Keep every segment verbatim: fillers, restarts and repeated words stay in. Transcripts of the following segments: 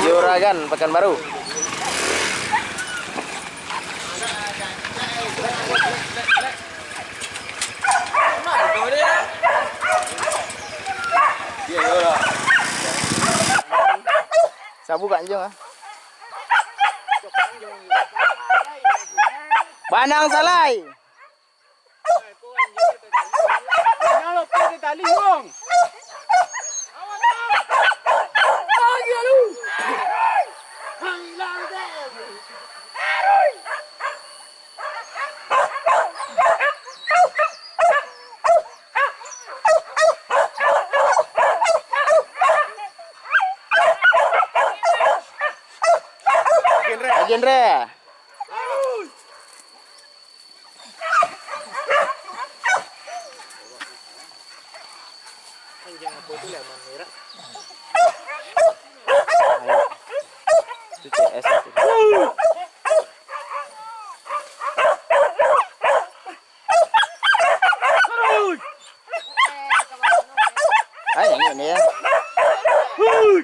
Juragan, Pekanbaru. Sabu kanjong ah. Banang salai. Agen re. Anjing apa tu lah, mamerah. Itu C S itu. Hai, ini ya. Hoi.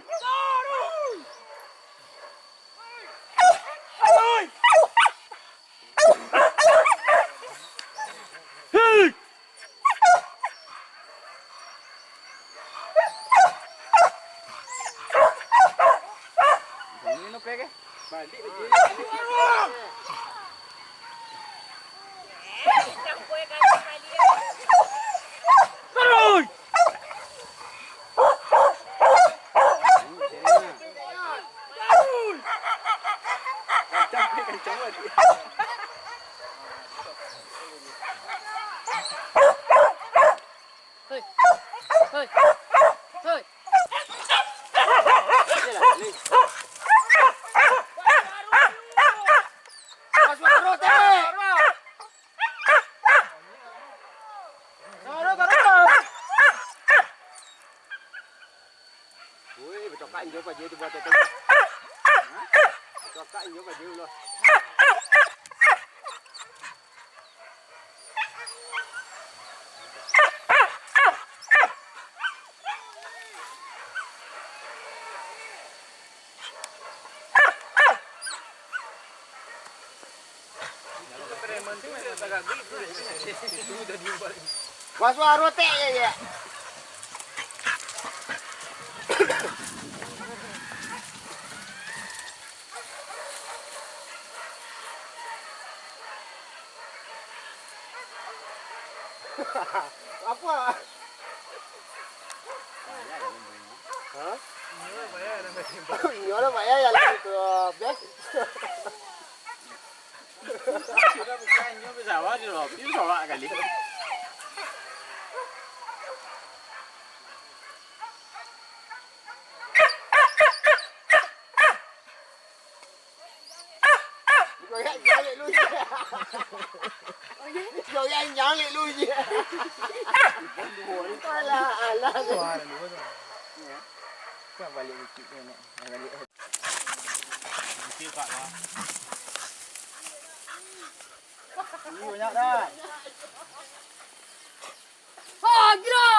Hoi. Hoi. Woi, bacokak inyo paja tu buat apa? Bacokak inyo paja ulah. Wah, suaro tek, ya, ya. Apa? Hah? Inyo lah, Pak, ya, yang lagi tu, best. Sudah bukan inyo pesawat di lobi, pesawat kali. Goyang jalik lu je. Goyang jalik lu je. Alah, alah. Kan balik bukit ni, nak. Balik. Ini banyak dah. Ha, gila!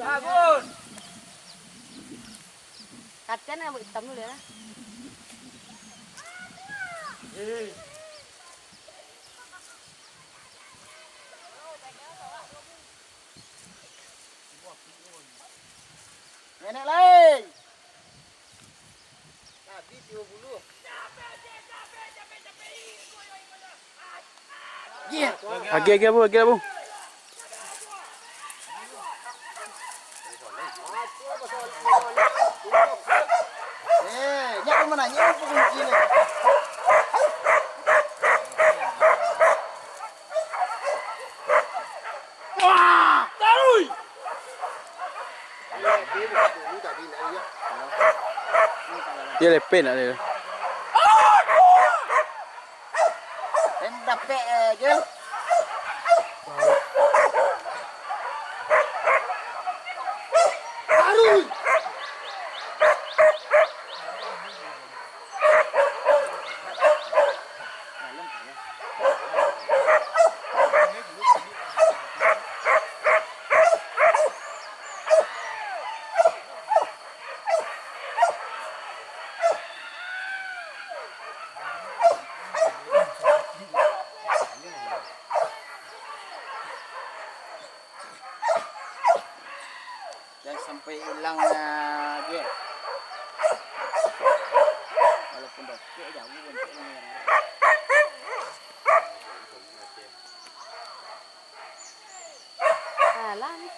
Bagus. Katian rambut hitam dulu ya. Nenek lai. Habis dua puluh. Agi, agi, Abu, agi, Abu. Eh, nyak mana, nyak apa kunci ni? Wah, taruh. Dia lepeh nak dia. Dapek, eh, Jel. Taruh. Jan sampai ilang, ah, Jel. Walaupun dapek, jauah untuak mangarang. Alah, ni.